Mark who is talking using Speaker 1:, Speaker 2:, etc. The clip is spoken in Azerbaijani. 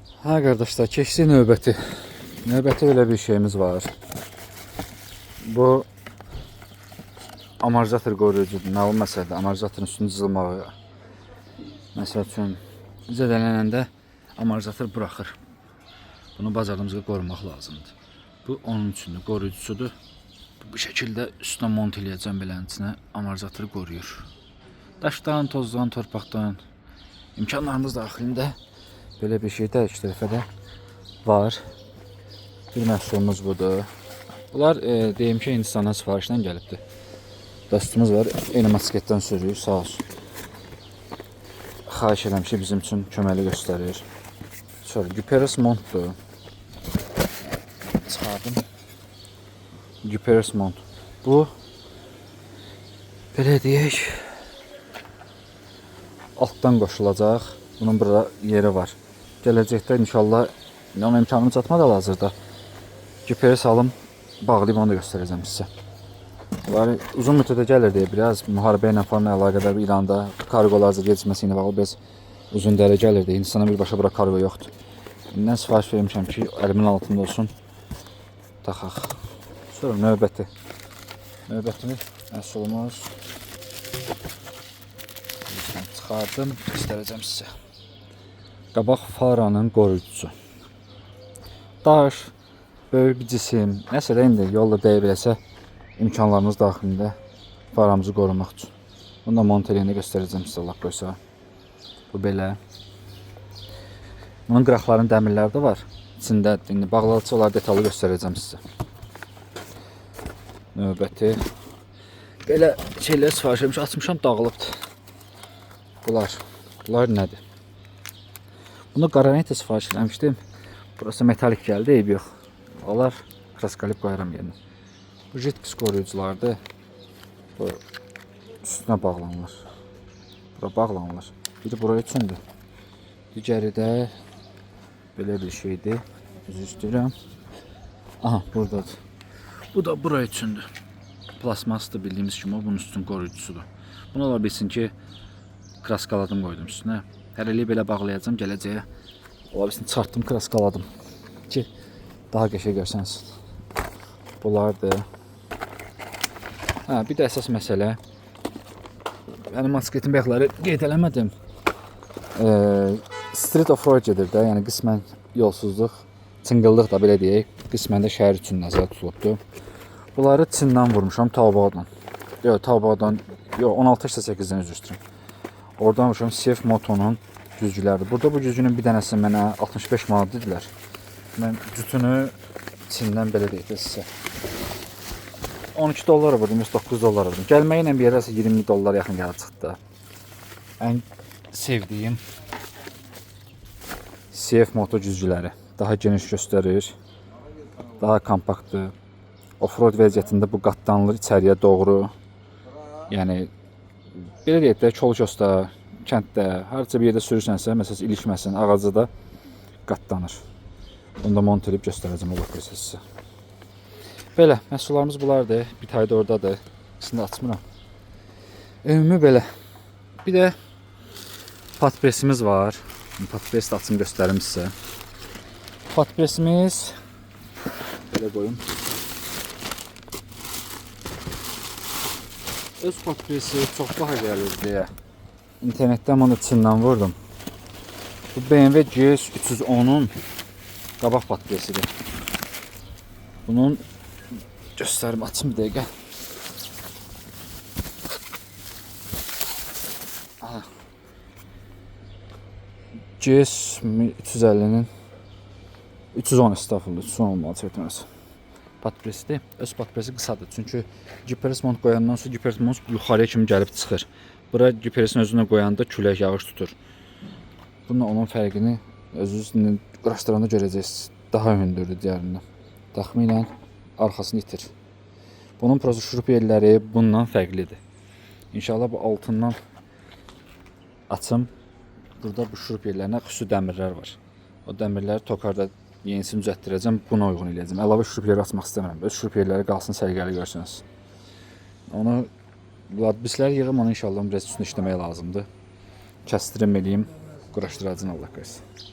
Speaker 1: Hə qardaşlar, keçdik növbəti. Növbəti belə bir şeyimiz var. Bu amortizator qoruyucudur. Məlum məsələdir. Amortizatorun üstünü cızılmağı məsəl üçün zədələnəndə amortizator buraxır. Bunu bacardığımız qədər qorumaq lazımdır. Bu onun üçündür, qoruyucusudur. Bu şəkildə üstünə mont eləyəcəm belənin içinə amortizatoru qoruyur. Daşdan, tozdan, torpaqdan imkanlarımız daxilində belə bir şey də iki tərəfə də var. Bir məhsulumuz budur. Bunlar deyim ki, Hindistandan sifarişlə gəlibdir. Dostumuz var, eyni motosikletdən sürür, sağ olsun. Xahiş eləmişik, bizim üçün köməkli göstərir. Sonra Güperes montdur. Çıxardım. Güperes mont. Bu belə deyək, altdan qoşulacaq. Bunun burada yeri var. Gələcəkdə inşallah ona imkanım çatmadı hal-hazırda. GPS alım, bağlayıb onu da göstərəcəm sizə. Bunlar uzun müddətə gəlir deyə biraz müharibə ilə falan əlaqədar İranda karqolar gecikməsi ilə bağlı biraz uzun dələ gəlirdi. Hindistana birbaşa bura karqo yoxdur. İndən sifariş vermişəm ki, əlimin altında olsun. Taxaq. Sonra növbəti. Növbəti məhsulumuz. Çıxardım, göstərəcəm sizə. Qabaq faranın qoruyucusu. Daş, böyük bir cisim, nəsə də indi yolla dəyə biləsə imkanlarımız daxilində faramızı qorumaq üçün. Bunu da mont eləyəndə göstərəcəm sizə Allah qoysa. Bu belə. Bunun qıraqlarının dəmirləri də var. İçində indi bağladıqca onları detallı göstərəcəm sizə. Növbəti. Belə şeylər sifariş etmiş, açmışam, dağılıbdır. Bunlar. Bunlar nədir? Bunu qaranetə sifariş eləmişdim. Burası metalik gəldi, eybi yox. Onlar kraskalib qoyaram yerinə. Bu jitkis qoruyuculardır. Bu üstünə bağlanılır. Bura bağlanılır. Biri bura üçündür. Digəri də belə bir şeydir. Üzr istəyirəm. Aha, buradadır. Bu da bura üçündür. Plasmasdır bildiyimiz kimi, o bunun üstün qoruyucusudur. Bunu ola bilsin ki, kraskaladım qoydum üstünə. Hələlik belə bağlayacağam gələcəyə. Ola bilsin çıxartdım, kraskaladım ki, daha qəşəng görsənsin. Bunlardır. Hə, bir də əsas məsələ. Mənim motosikletin bayaqları qeyd eləmədim. Street off-road gedir də, yəni qismən yolsuzluq, çınqıllıq da belə deyək, qismən də şəhər üçün nəzərdə tutulubdur. Bunları Çindən vurmuşam, Taobaodan. Yox, Taobaodan, yox, 16.8-dən üzr istəyirəm. Oradan vurmuşam CF Moto'nun güzgüləridir. Burada bu güzgünün bir dənəsi mənə 65 manat dedilər. Mən cütünü Çindən belə deyək də sizə. 12 dollara vurdum, 9 dollara vurdum. Gəlməyi ilə bir yerdə 20 dollar yaxın gəlib çıxdı. Ən sevdiyim CF Moto güzgüləri. Daha geniş göstərir. Daha kompaktdır. Offroad vəziyyətində bu qatlanılır içəriyə doğru. Yəni belə deyək də, kol-kosda, kənddə, harca bir yerdə sürürsənsə, məsələn ilişməsin, ağaca da qatlanır. Bunu da mont edib göstərəcəm Allah qoysa sizə. Belə, məhsullarımız bunlardır. Bir tayı da oradadır. İkisini də açmıram. Ümumi belə. Bir də patpresimiz var. Patpres də açım göstərim sizə. Patpresimiz belə qoyum. Öz patpresi çox baha gəlir deyə internetdən bunu Çindən vurdum. Bu BMW GS 310-un qabaq patpresidir. Bunun göstərim, açım bir dəqiqə. Aha. GS 350-nin 310 estağfurullah, 310 olmalı çəkməz. Patpresidir. Öz patpresi qısadır. Çünki GPS mont qoyandan sonra GPS mont yuxarıya kimi gəlib çıxır. Bura GPS-in özünə qoyanda külək, yağış tutur. Bununla onun fərqini özünüz quraşdıranda görəcəksiniz. Daha hündürdür digərindən. Təxminən arxasını itir. Bunun prosta şurup yerləri bundan fərqlidir. İnşallah bu altından açım. Burada bu şurup yerlərinə xüsusi dəmirlər var. O dəmirləri tokarda yenisini düzəltdirəcəm, buna uyğun eləyəcəm. Əlavə şurup yeri açmaq istəmirəm. Öz şurup yerləri qalsın səliqəli görsünüz. Onu ladbislər yığım, onu inşallah biraz üstünə işləmək lazımdır. Kəstirim eləyim, quraşdıracağım Allah qoysun.